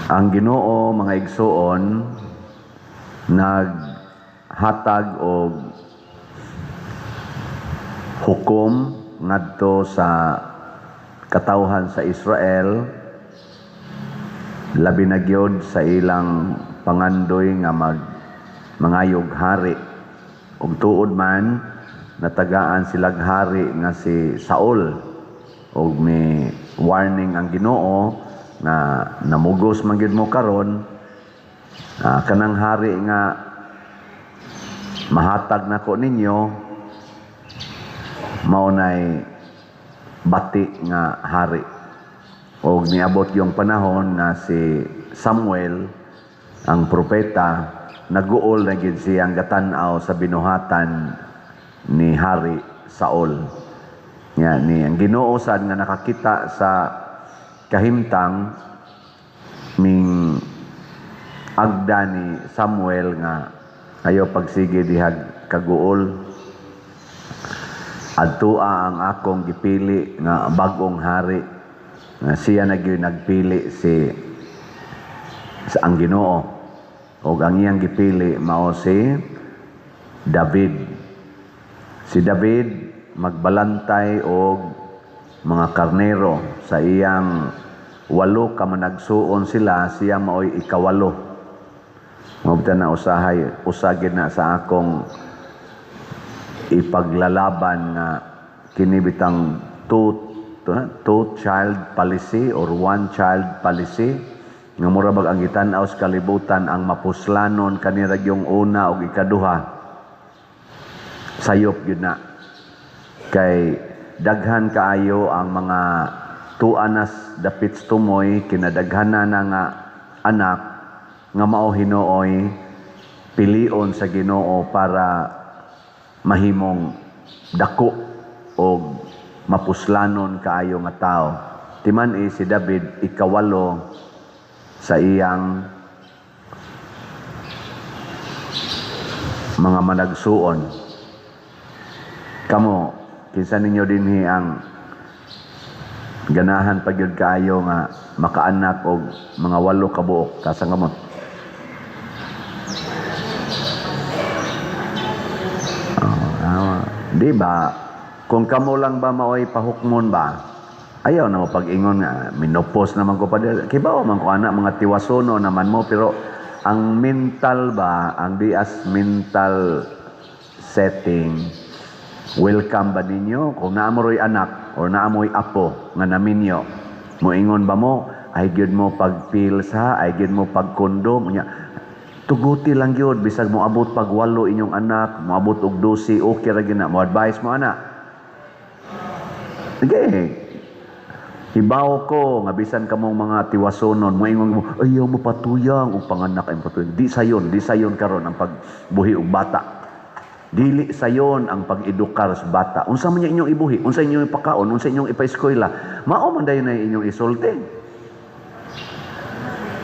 Ang Ginoo, mga igsuon, naghatag og hukom ngadto sa katawhan sa Israel, labi na gyud sa ilang pangandoy nga mag mangayog hari. Ug tuod man natagaan silag hari nga si Saul, ug ni warning ang Ginoo nga namugos man gyud mo karon, kanang hari nga mahatag nako ninyo mao nay bati nga hari. Og niabot yung panahon nga si Samuel ang propeta, naguol na gid siyang gatan-aw sa binuhatan ni Hari Saul. Nya ni ang Ginoo sad nga nakakita sa kahimtang, ming agda ni Samuel nga ayo pagsige dihag kaguol, adtua ang akong gipili nga bag-ong hari, nga siya na gyud nagpili si sa ang Ginoo, ug ang iyang gipili mao si David. Si David magbalantay og mga karnero sa iyang walo ka managsuon sila, siya maoy ikawalo. Mao na usahay usagid na sa akong ipaglalaban nga kini bitang two child policy or one child policy nga mura bag ang gitan-aw sa kalibutan, ang mapuslanon kanira yung una ug ikaduha, sayop gyud na, kay daghan kaayo ang mga tuanas dapit tumoy kinadaghanan na nga anak nga mao hinuoy pilion sa Ginoo para mahimong dako og mapuslanon kaayo nga tao. Timan si David ikawalo sa iyang mga managsuon. Kamo, kinsa ninyo dinhi ang ganahan pa gyud kaayo nga makaanak og mga walo ka buok? Kasang kamot. Oh, di ba? Kung kamo lang ba maoy pahukmon ba? Ayaw na mo pag-ingon nga minopos naman ko pa di. Kibaw man ko ana mga tiwasono naman mo, pero ang mental ba, ang dias mental setting, welcome ba ninyo kung naamoy anak or naamoy apo nga naminyo, moingon ba mo ay gyud mo pagpilsa, ay gyud mo pagkondom nya, tuguti lang gyud bisag moabot pag walo inyong anak, moabot og 12, okay ra gyud na mo advice mo ana? Sige, hibaw ko nga bisan kamong mga tiwasonon, moingon mo ayaw mo patuyang og panganak ay patuyang. Di sayon, di sayon karon ang pagbuhi og bata. Dili sayon ang pag-edukar sa bata. Unsa man inyong ibuhi, unsa inyong ipakaon, unsa inyong ipaeskwela, mao man dayon na inyong isulti.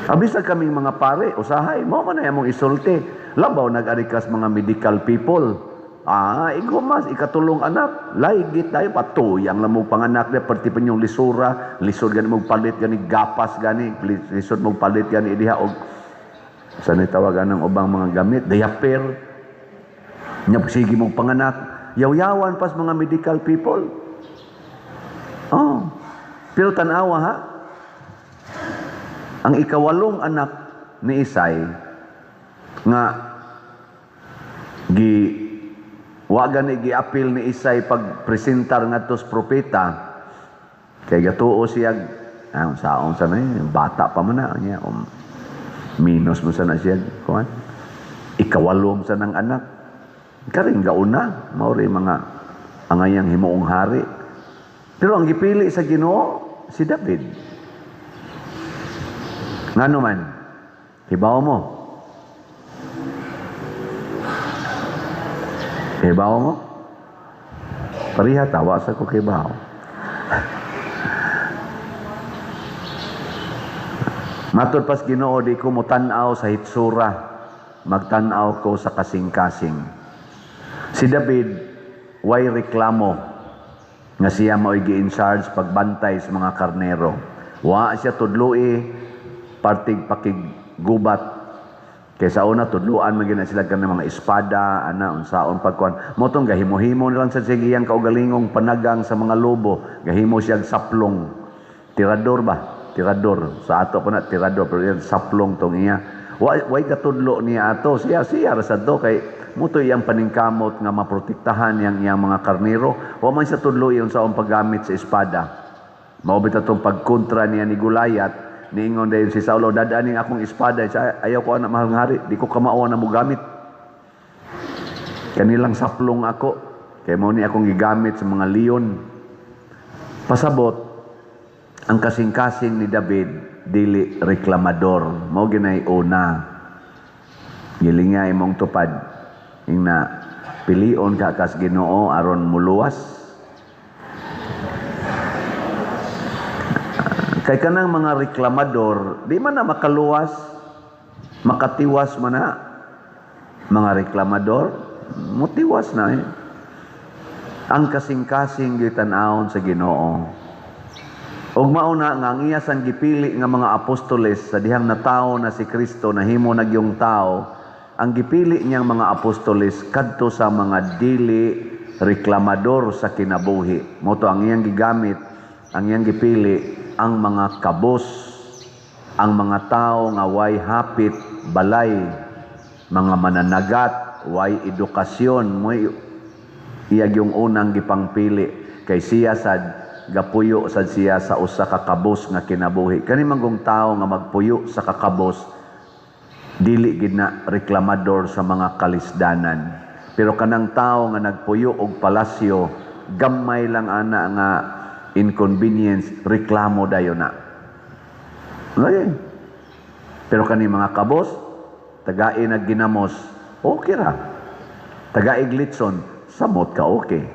Abisa kaming mga pare, usahay, mao man na among isulti. Labaw nag-arikas mga medical people. Ah, ikaw mas ikatulong anak, laigit tayo patuyang lang mo panganak niya, perti pa inyong lisura, lisod gani mo palit gani gapas gani, lisod mo palit gani diha og sa ni tawagan ng ubang mga gamit, diaper. Nya sige mong panganak, yaw-yawan pas mga medical people. Oh. Pero tan-awa ha. Ang ikawalong anak ni Isay nga gi wa gani giapil ni Isay pag presentar ngadto sa propeta, kay gatuo siya saon sa na bata pa man na niya, minus mo sa na siya kuan, ikawalom sa nang anak karing gauna mao ri mga angayang himuong hari, pero ang gipili sa Ginoo si David. Ngano man hibaw mo? Kibaw mo? Pariha tawa sa ko kibaw. Matud pas Ginoo, di ko motan-aw sa hitsura, magtan-aw ko sa kasing-kasing. Si David way reklamo nga siya mao'y gi-in charge pagbantay sa mga karnero. Wa siya tudloi Partig pakiggubat. Kay sa una, tudluan man gyud na sila kanang mga espada, ana, unsaon pagkuan. Mao tong gahimo-himo na lang sa sige iyang kaugalingong panagang sa mga lobo, gahimo siyang saplong. Tirador ba? Tirador. Sa ato pa na tirador, pero yan saplong tong iya. Way katudlo niya ato. Siya siya ra sad to kay muto iyang paningkamot nga maprotektahan yang iyang mga karnero. Wa man siya tudlo iyon sa paggamit sa espada. Mao bitaw tong pagkontra niya ni Goliath, niingon dayon si Saulo, "Dadaaning akong espada." Siya, "Ayaw ko ana, mahal nga hari, di ko kamao na mogamit. Kanilang saplong ako, kay mao ni akong gigamit sa mga leon." Pasabot, ang kasing-kasing ni David, dili reklamador. Mao ginay una. Gilinga imong tupad. Ingna, pilion ka kas Ginoo aron muluwas. Kay kanang mga reklamador, di man na makaluwas, makatiwas man na. Mga reklamador, mutiwas na eh. Ang kasing-kasing gitan-awon sa Ginoo. Ug mao na nga ang iya sang gipili nga mga apostoles sa dihang natawo na si Kristo, nahimo na gyung tao, ang gipili niyang mga apostoles kadto sa mga dili reklamador sa kinabuhi. Mao to ang iyang gigamit, ang iyang gipili ang mga kabos, ang mga tao nga way hapit balay, mga mananagat, way edukasyon, mo'y iyag yung unang gipangpili kay siya sad gapuyo sad siya sa usa ka kabos nga kinabuhi. Kani manggong tao nga magpuyo sa kakabos, dili gid na reklamador sa mga kalisdanan. Pero kanang tao nga nagpuyo og palasyo, gamay lang ana nga inconvenience, reklamo dayon na. Lagi. Pero kani mga kabos, tagae nag ginamos, okay ra. Tagaig litson, samot ka okay.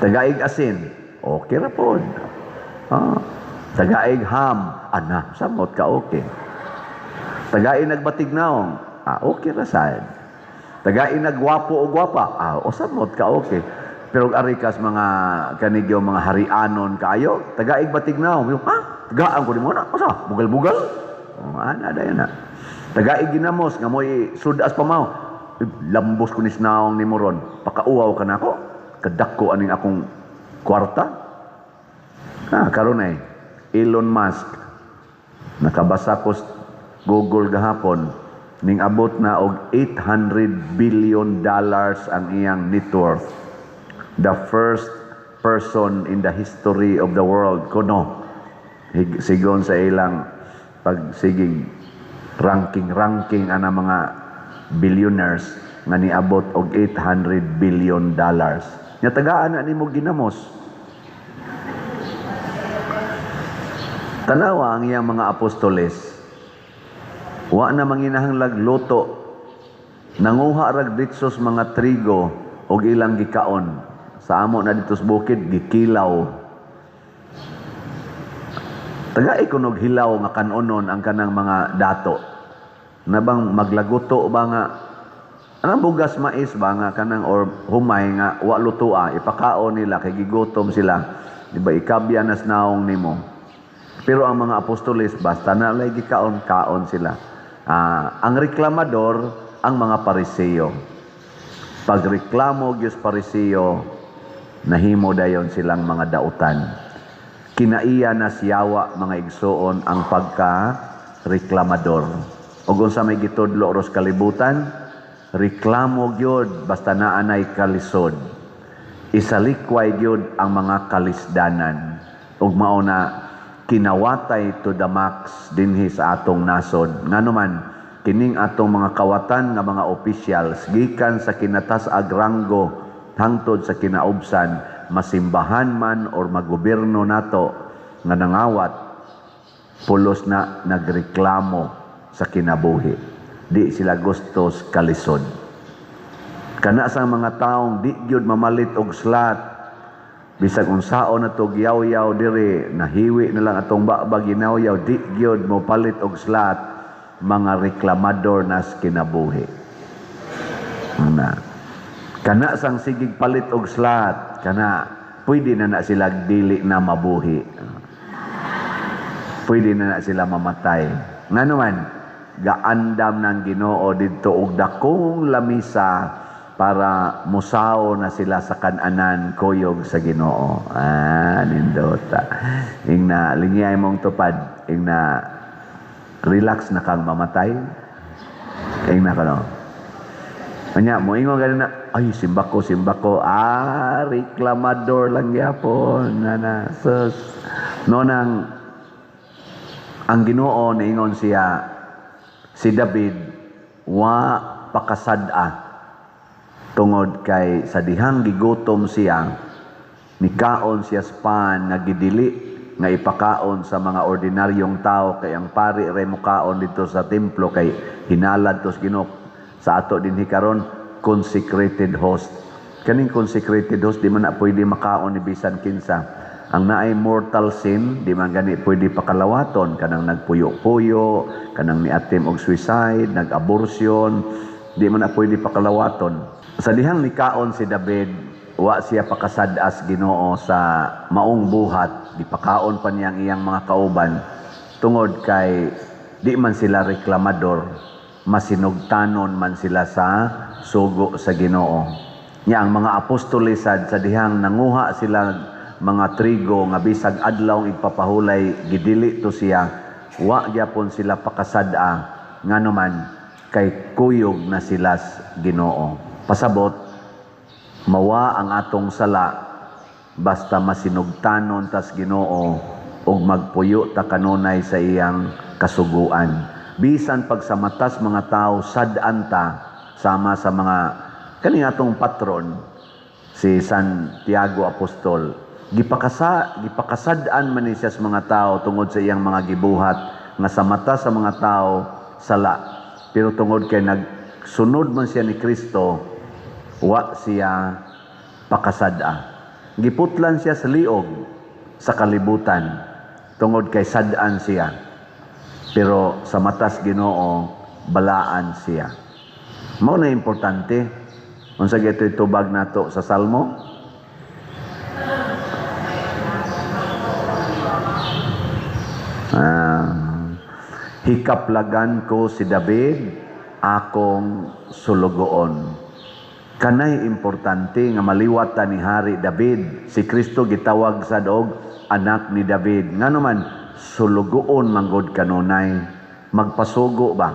Tagaig asin, okay ra pod. Tagaig ham, ana, samot ka okay. Tagaig nagbatignaong, okay ra sad. Tagaig nagwapo o gwapa, o samot ka okay. Pero ari kas mga kanigyo mga harianon kaayo, tagaig batignaong, ha? Tagaan ko nimo na, usa, bugal-bugal. Oh, ana dayon na. Tagaig ginamos nga mo'y sudas pa mao. Lambos ko ni naong nimo ron. Pakauwaw ka nako. Kadako aning akong kwarta. Karon ay Elon Musk, nakabasa ko sa Google gahapon, ning abot na og $800 billion ang iyang net worth. The first person in the history of the world kuno, sigon sa ilang pagsigig ranking ranking ana mga billionaires nga niabot og $800 billion. Nya tagaan na nimo ginamos. Tanawa ang iyang mga apostoles. Wa na manginahanglag luto. Nanguha rag ditsos mga trigo og ilang gikaon. Sa amo na dito sa bukid, gikilaw. Tagai kunog hilaw nga kanonon ang kanang mga dato. Nabang maglaguto ba nga anang bugas mais ba nga kanang or humay nga wa lutoa, ipakaon nila kay gigutom sila. Di ba ikabya nas naong nimo. Pero ang mga apostoles basta na lay gikaon kaon sila. Ang reklamador ang mga Pariseo. Pagreklamo gyud Pariseo, nahimo dayon silang mga dautan. Kinaiya na siyawa mga igsuon ang pagka-reklamador. Ug unsa may gitudlo ros kalibutan, reklamo gyud basta naanay kalisod. Isalikway gyud ang mga kalisdanan. Ug mao na kinawatay to the max dinhi sa atong nasod. Ngano man kining atong mga kawatan nga mga officials gikan sa kinatas-ag ranggo hangtod sa kinaubsan, masimbahan man or magobyerno nato nga nangawat, pulos na nagreklamo sa kinabuhi. Di sila gustos kalisod. Kana sa mga taong di gyud mamalit og slat, bisag unsaon na to yaw-yaw diri, nahiwi na lang atong babag ginawyaw, di gyud mo palit og slat, mga reklamador nas kinabuhi. Na. Kana sang sigig palit og slat, kana pwede na na sila dili na mabuhi. Pwede na na sila mamatay. Nga naman, gaandam ng Ginoo didto og dakong lamisa para musaw na sila sa kananan kuyog sa Ginoo. Ah, nindota. Ingna lingiyay mong tupad, ingna relax na kang mamatay. Ingna ka no. Anya, moingon gani na, "Ay, simba ko, simba ko." Ah, reklamador lang gyapon. Na, sus. No, nang, ang Ginoo niingon siya, si David, wa pakasad-a tungod kay sa dihang gigutom siya, nikaon siya sa pan nga gidili nga ipakaon sa mga ordinaryong tao, kay ang pari ray mukaon dito sa templo, kay hinalad tos Ginoo. Sa ato dinhi karon, consecrated host. Kaning consecrated host, di man na pwede makaon ni bisan kinsa. Ang naay mortal sin, di man gani pwede pakalawaton, kanang nagpuyo-puyo, kanang niatim og suicide, nag-abortion, di man na pwede pakalawaton. Sa dihang nikaon si David, wa siya pakasad-as Ginoo sa maong buhat, gipakaon pa niya ang iyang mga kauban tungod kay di man sila reklamador, masinugtanon man sila sa sugo sa Ginoo. Nya ang mga apostoles sad, sa dihang nanguha sila mga trigo nga bisag adlaw igpapahulay gidili to siya, wa gyapon sila pakasad-a, ngano man kay kuyog na sila sa Ginoo. Pasabot, mawa ang atong sala basta masinugtanon tas Ginoo ug magpuyo ta kanunay sa iyang kasuguan. Bisan pag sa matas mga tao sad-an ta, sama sa mga kani atong patron si Santiago Apostol, gipakasad-an man ni siya sa mga tao tungod sa iyang mga gibuhat nga sa mata sa mga tao sala, pero tungod kay nagsunod man siya ni Kristo, wa siya pakasad-a. Giputlan siya sa liog sa kalibutan tungod kay sad-an siya, pero sa matas Ginoo balaan siya. Mao na importante. Unsa gyud tubag nato sa Salmo? Hikaplagan ko si David akong sulugoon. Kanay importante nga maliwat ta ni Hari David. Si Kristo gitawag sad og anak ni David. Ngano man sulugoon manggod kanunay, magpasugo ba?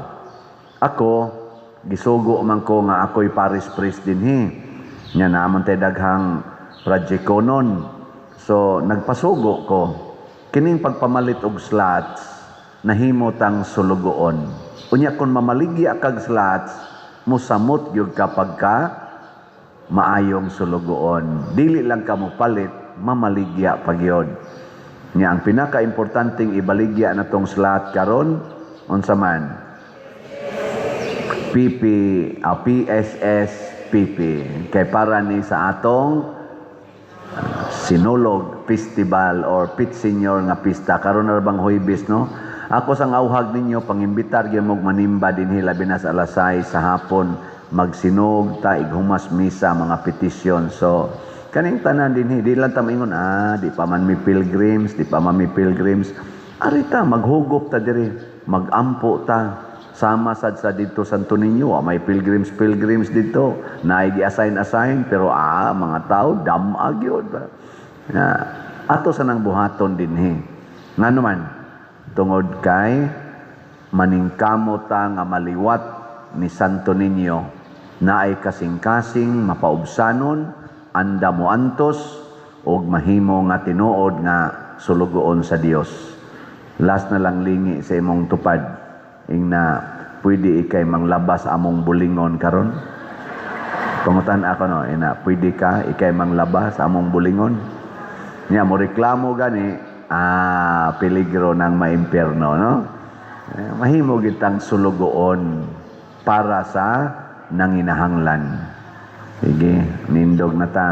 Ako gisugo man ko nga ako'y parish priest dinhi. Nya naman tay daghang projectonon. So nagpasugo ko. Kining pagpamalit og slots nahimo tang sulugoon. Unya kun mamaligya kag slots, mosamot gyud ka pagka maayong sulugoon. Dili lang ka mopalit, mamaligya pa gyud. Nya ang pinaka-importanteng ibaligya na tong slot karon unsa man? PP, PSS PP, kay para ni sa atong Sinulog Festival or Pit Senior nga pista karon na bang Huwebes, no? Ako sang auhag ninyo, pangimbitar gyud mo manimba dinhi labi na sa alas 6 sa hapon, magsinog ta, ighumas misa, mga petisyon. So kaning tanan dinhi, di lang ta maingon, di pa man mi pilgrims, di pa man mi pilgrims. Ari ta, maghugop ta diri, magampo ta. Sama sad sa dito Santo Niño, may pilgrims pilgrims dito, naay gi-assign assign, pero mga tao dam-a gyud. Na ato sa nang buhaton dinhi. Ngano man tungod kay maningkamo ta nga maliwat ni Santo Niño, naay kasing-kasing mapaubsanon, anda mo antos og mahimo nga tinuod nga sulugoon sa Dios. Last na lang lingi sa imong tupad, ingna pwede ikay manglabas among bulingon karon? Pangutan ako, no, ina pwede ka ikay manglabas among bulingon? Nya mo reklamo gani, peligro ng maimpierno, no? Mahimo gitang sulugoon para sa nanginahanglan. Sige, nindog na ta.